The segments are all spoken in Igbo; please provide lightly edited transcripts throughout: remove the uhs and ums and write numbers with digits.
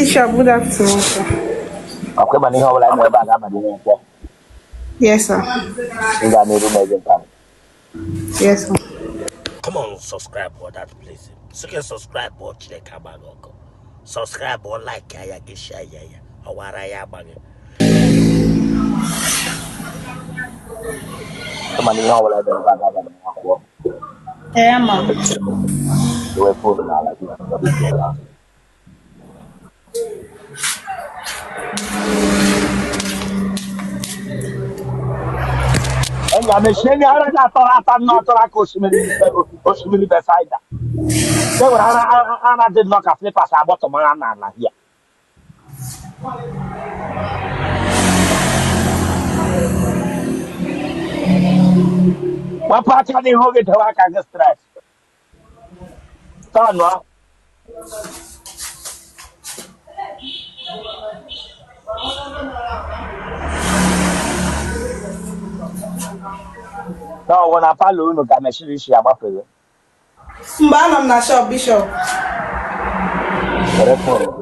Bishop, good afternoon, sir. Ọkwa ịma na ihe ọbụla anyị ebe a ga-aba n'ihe nkwọ. Yes, sir. Ị ga n'iru ma ege nta. Yes, sir. Come on, subscribe for that place. Sị gị subscribe ọ Chineke agbaghị ọkụ. Subscribe ọ like ya gị share ya ya. Ọwara ya agbaghị. Ịma na ihe ọbụla ebe ebe a ga-aba n'ihe akwụkwọ. Ee, ama m. Iwe foonu n'ala gị. Enyi mechie ndị ara ga-atọrọ ata nnọọ tọrọ aka osimiri osimiri Besaida. E nwere ara ara dị nnọọ ka slippers agbọtọmara n'ala hia. Wepụ aka n'ihu gị dewe aka gị straight. Tọnụọ. N'ọwụ na palọ unu ka mechiri isi agbafere. Mgbe anọ m na shop, Bishop. Were foonu gị.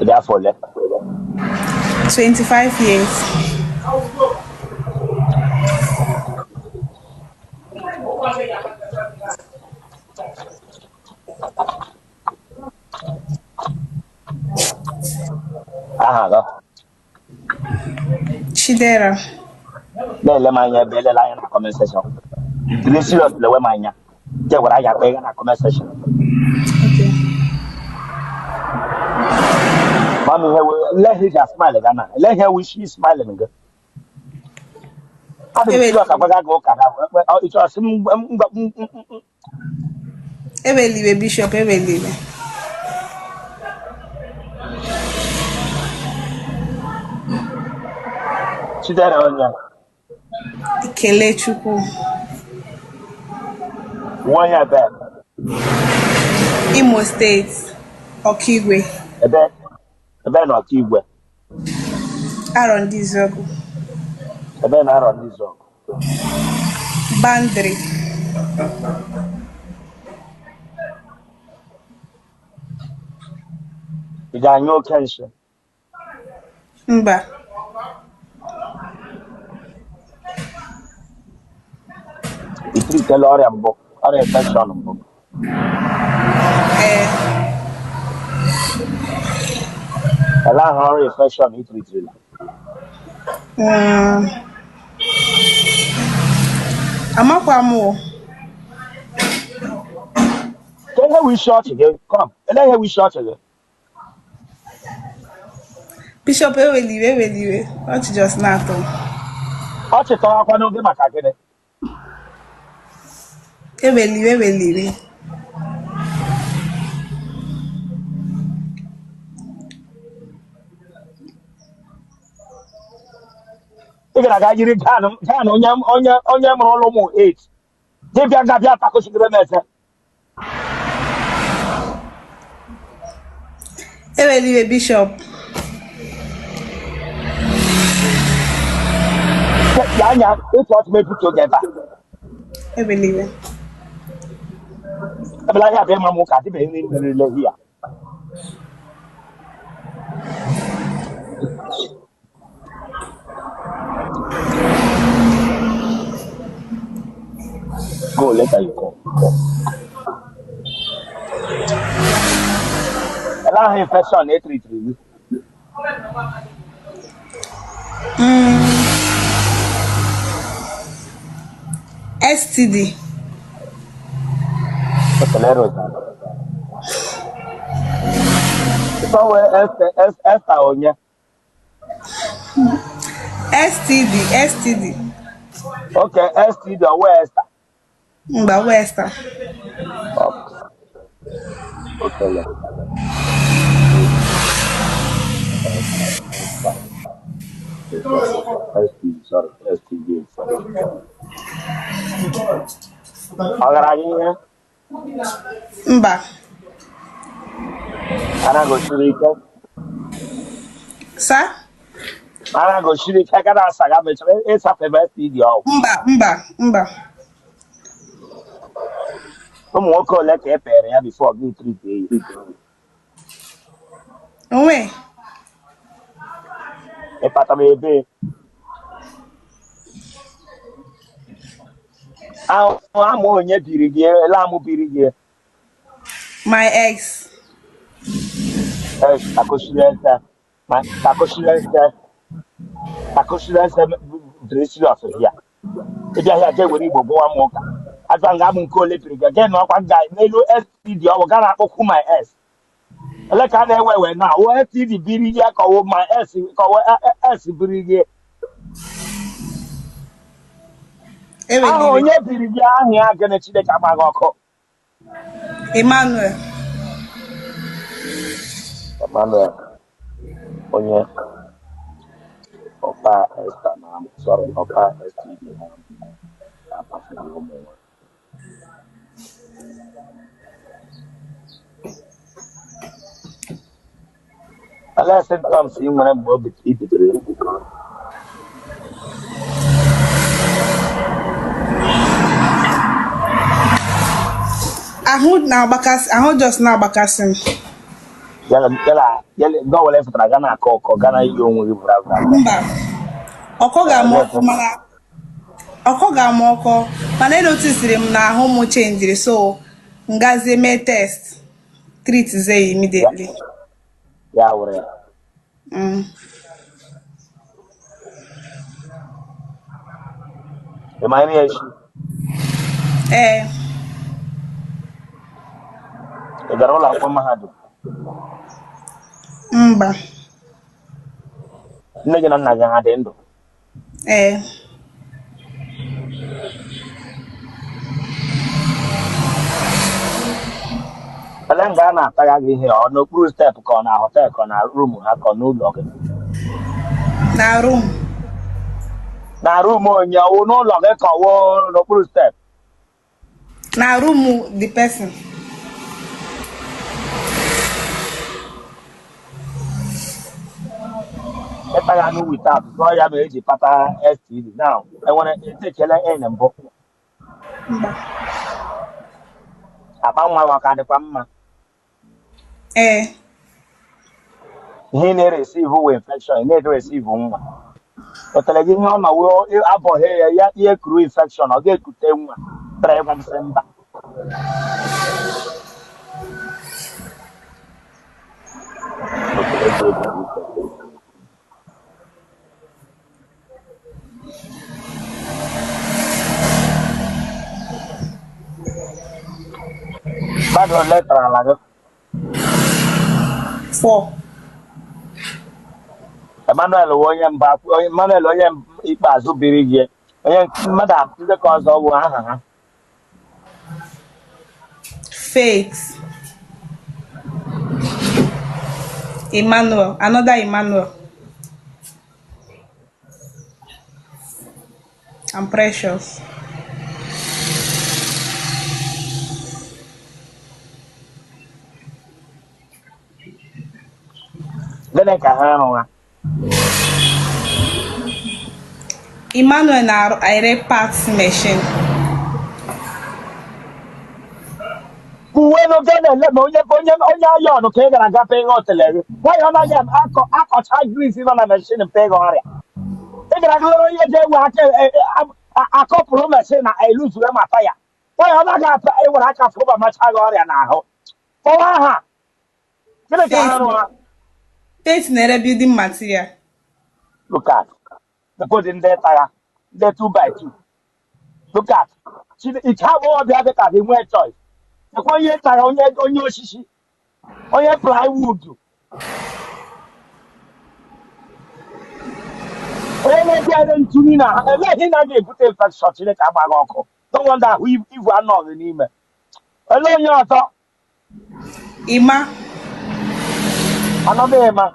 Ị dị afọ ole? 25 years. Aha gị. Chidera. Na-ele m anya ebe elela anya na comment section. Jiri serious lewe m anya. Nke were anya kpee na comment section. Okay. Mami ihe lee ihe iji smile ga na. Lee ihe wishi smiling gị. Adị m serious agwaga gị ụka na ị chọrọ sị m Eweliwe, Bishop, eweliwe. Chidera onye. Kelechukwu. Nwa onye ebe. Imo State. Okigwe. Ebe ebe na Ọkigwe. Arọndịzuọgụ. Ebe na Arọndịzuọgụ. Bandri. Ị ga-anyụ oke nshị. Mba. Ị tritela ọrịa mbụ, ọrịa infection mbụ. Ee. Ele ahụ ọrịa infection ị tritrila. Amakwa m o. Ka ihe wụ isi ọchị gị, come. Ele ihe wụ isi ọchị gị. Bishop, eweliwe, eweliwe. Ọchị just na-atọ m. Ọchị tọwakwa n'oge maka gịnị? Eweliwe, eweliwe. Ị gara aga yiri gan gan onye onye onye mụrụ ụlọ ụmụ 8. Gị bịa nga bịa takụchigide m eze. Eweliwe, Bishop. Ya anya ịtụ ọchị m ebutu oge ebe a. Eweliwe. Ebela ihe abịa ịma m ụka adịbeghị nri merire hi ya. Go later you come. Ele ahụ infection na etritiri gị. STD. Ekele Rosa. Ịgbanwe Esther onye. STD, STD. Okay, STD ọwa Esther. Mba, Westa. Okay. Otele. STD, sorry, STD infection. Ọ gara gị ihe? Mba. Ara gosiri ike? Sa? Ara gosiri ike ka na-asa ga mechara ịsafe STD ọgwụ. Mba, mba, mba. Ụmụ nwoke ole ka e pere ya before gị treat ya? Onwe. Ị kpatara ebe ahụ amụ onye biri gị ele amụ biri gị? My ex. Takosiri eze ma takosiri eze takosiri eze dịrị serious ya ịbịa ahịa jee were igbo gụwa m ụka ajọ nga amụ nke ole biri gị gị na ọkwa nga n'elu STD ọwụ gara akpọkwu my ex ele ka a na-ewe ewe na wo STD biri ya ka ọwụ my ex ka ọwụ ex biri gị aha Eweliwe. Onye biri gị ahụ ya gịnị? Chineke agbaghị ọkụ. Emmanuel. Emmanuel onye ọpa Esther na sorry ọpa STD na apafere ụmụ nwaanyị. Olee symptoms ị nwere mgbe obi i bidoro ya? Ahụ na-agbakasị, ahụ just na-agbakasị m. Yala yala yala nke ọbụla ị fụtara ga na-akọ ọkọ ga na iyi onwe gị bụra bụra bụra. Mba. Ọkọ ga-ama ọkọ mana ọkọ ga-ama ọkọ mana enotisiri m na ahụ m chenjiri, so ngazie mee test treat ze ya Ya immediately. Ya were ya. Ị ma nri echi? Ee. Ị gara ụlọ akwụkwọ mahadum? Mba. Nne gị na nna gị ha dị ndụ? Ee. Ele nga a na-atagha gị ihe, ọ n'okpuru step ka ọ na hotel ka ọ na room ha ka ọ n'ụlọ gị? Na room. Na room onye? Ọwụ n'ụlọ gị ka ọwụ n'okpuru step? Na room the person. Ịtagha anụ without gụọ ya ma eji kpata STD now enwere etekele n mbụ? Mba. Akpa nwa gị ọ ka dịkwa mma? Ee. Ihe ị na-ereceive wụ infection, ị na-ereceive nwa pụtara gị ihe ọ nọ wee abọghị ya ya ihe kuru infection ọ ga-ekute nwa tara ịgwa m sị mba. Mmadụ ole tara ala gị? Four. Emmanuel wụ onye mba Emmanuel onye ikpeazụ biri gị onye mmadụ ndị ka ọzọ bụ aha ha? Faith. Emmanuel. Another Emmanuel. I'm Precious. Gịnị ka ha rụ ha? Emmanuel na-ere parts machine. Uwe n'oge na-ele ma onye onye onye ayọn ka ị gara aga pee ihe otele gị nwayọ ọ naghị akọ akọcha grease nọ na machine pee gị ọrịa ị gara aga lere onye ji ewe aka akọpụrụ machine na eluzue ma taya nwayọ ọ naghị apa ewere aka fụba macha gị ọrịa n'ahụ kpọwa aha gịnị ka ha Faith. rụ ha? Faith na-ere building material. Look at the ndị tara ndị 2 by 2. Look at ike agbọghọbịa dị ka gị nwee choice ekwe onye tara onye onye osisi onye plywood onye na-ebiara ntuli na eleghị na ga-ebute infection. Chineke agbaghị ọkụ. No wonder ahụ ivu anọghị n'ime ele onye ọzọ. Ịma. Anọdụ ma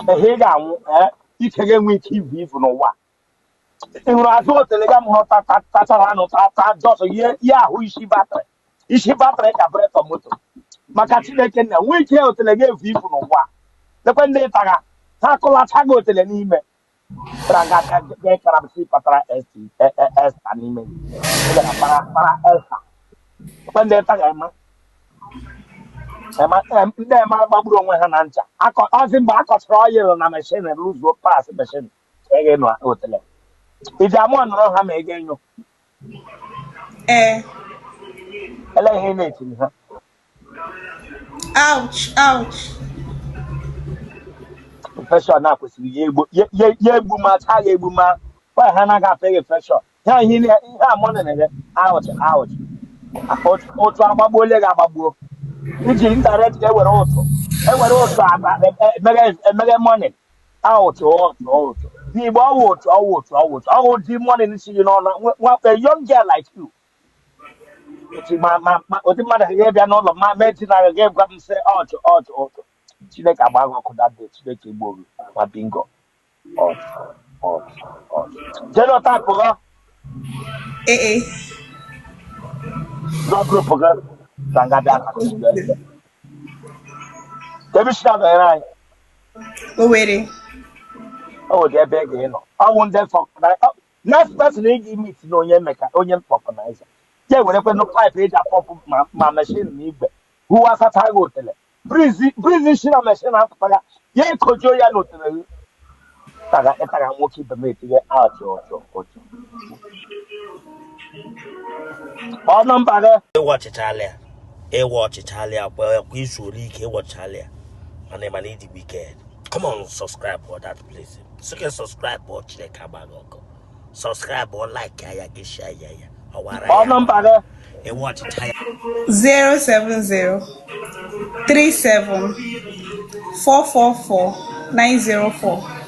ehe ị ga-anwụ ee, ike ga-enwe ike ibu ibu n'ụwa. Ị hụrụ azụ otele ga m hụrụ tachara anụ tata just ihe ahụ isi battery, isi battery ka breto moto. Maka Chineke nna, nwee ike otele ga-evu ibu n'ụwa. Lekwe ndị taga ha akụlacha gị otele n'ime bịara nga karabisi kpatara esta n'ime gị. Ị gara para para esta. Lekwe ndị taga ema ema ndị ema gbagburu onwe ha na ncha. Ọzi mgbe a kọchara oil na machine, lụzuo pas machine, ị ga-enụ otele iji amụ nọrọ ha ma ị ga-enyo. Ee. Ele ihe ị na-etiri ha? Ouch, ouch. Infection a kwesịrị ya egbu ya egbu ma chaa ya egbu ma gwa ha anaghị apịa gị infection ha ihe amụ nere. Ouch, ouch. Ụtụ agbagbuole gị agbagbuo iji indirect ewere ụtụ, ewere ụtụ emeghe emeghe morning. Ouch, ụtụ, ụtụ n'Igbo, ọwụ ụtụ, ọwụ ụtụ, ọwụ ụtụ, ọwụ dị morning si gị n'ọnụ. Nwa a young girl like you, otu ma ụdị mmadụ ga-abịa n'ụlọ ma mee di na ga gwa m sị ọchụ ọchụ ụtụ. Chineke agba gị ọkụ that day. Chineke egbuo gị ma bingo. Ọchụ, ọchụ, ọchụ. Genotype gị? Ee. Blood group gị? Ka nga bịa aka ebe isi na-adọnyere anyị. Owerri. O nwere ebe ị ga-ịnọ ọwụ ndị vulcanizer. Next person ị ga-meet na onye meka onye vulcanizer ya ewerekwanụ pipe eji apọpụ ma machine na igwe hụwa asacha gị otele. Breeze si na machine apụta ya, ya ekojuo ya n'otele gị. Ịtaga ịtaga nwoke ibe m etinye ouch, ụchụ, ụchụ. Kpọọ nọmba gị. Ịwọchichala ya, ịwọchichala ya kwa kwa izuola ike. Ịwọchichala ya, mana ịdị wicked. Come on, subscribe for that place. Sike subscribe ọ, Chineke agba gị ọkụ. Subscribe ọ, like ya, gị share ya, ya ọwara. Kpọọ Ya nọmba gị. Ịwọchicha ya. 070 37 444 904.